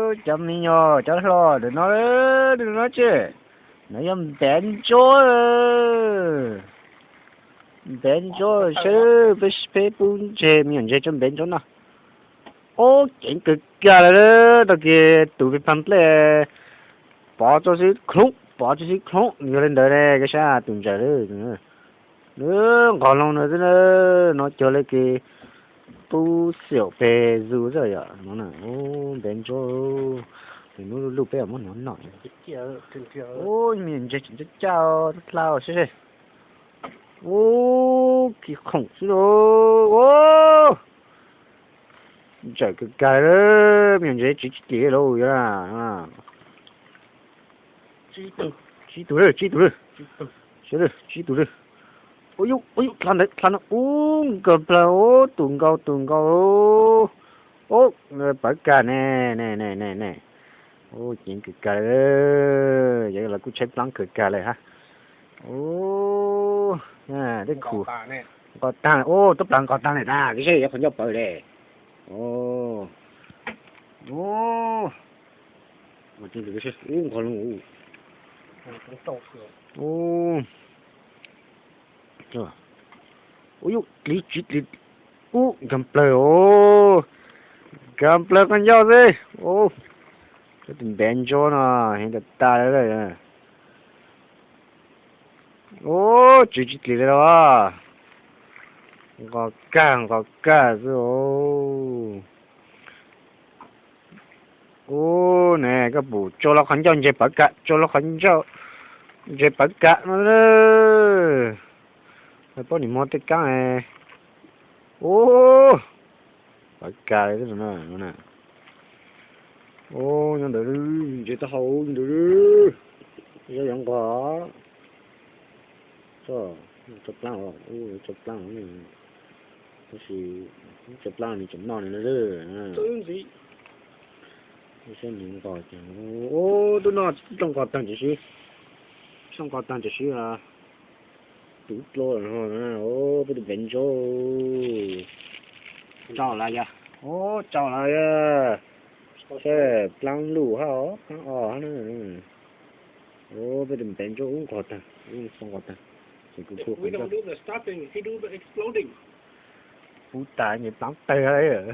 Cov me nyuam cov hlob, ntawm no, ntawm no tsis, no yog npev ntsuab, npev ntsuab seb peb, peb pub ntseg me nyuam ntseg tso npev ntsuab no. Ub, ceev kawg kawg lawm, tag kis tus pes phav nplej pov tso xwb khloov, pov tso xwb khloov, yog li ntawd ne, koj saib tus ntsaws lawm, nqos loo no xwb, no cog li kis pub xiaum pes zus xwb yom, no, npev ntsuab, tus hnub luj luj peb muab hnov noj. Ub, me nyuam ntseg tseem caj caj, dlha dlha seb seb. Ub, kis khoom xwb lauj. Ntsaws kawg kawg, me nyuam ntses tswv tsis tlim lauj, yog tswv tus lawm, tswv tus lawm, tswv tus lawm. Ub, ub, dlha ntawd, dlha no, ub, nkaus plawg, ub, tus nkaus, tus nkaus. Ub, pawv kag ne, ne, ne, ne, ne. Ub, ceev kawg kawg, yog lawv kuj tshaib plab kawg kawg lawm hab. Ub, tej khum nqos tag, ub, tub plab nqos tag lawm na, koj saib yuav qhov ncauj pawv le. Ub, ub, nqos loo. Ub, ub, yuj, dlis tsis dlis. Ub, nkaag plawg os, nkaag plawg qhov ncauj xwb. Ub, tus npev ntsuab no heev tag tag li. Ub, tswv tsis dlis li los, nqos kag nqos kag xwb os. Ub, ne koj pum tso los qhov ncauj ntseg pawv kam, tso los qhov ncauj ntseg pawv kam no. Poj niam muag tej kaab. Ub, pawv kam li no. Ub, nyob ntawd, ntseg taub hau ntawd. Yog yuav nqos. Tso plaab, tso plaab, tab sis tso plaab nws tseem noj nws na. Saib nws nqos ces, ub, tub no tsis tau nqos taag tam sim, tsis tau nqos taag tam sim. Tub dlua lawm no, peb tus npev ntsuab. Tsau lawm yog, ub, tsau lawm yog. Saib plaab luj hab, plaab os hab na. Ub, peb tus npev ntsuab ub nqos taag, ub nqos taag. Pub tas ces plaab tawg lawm.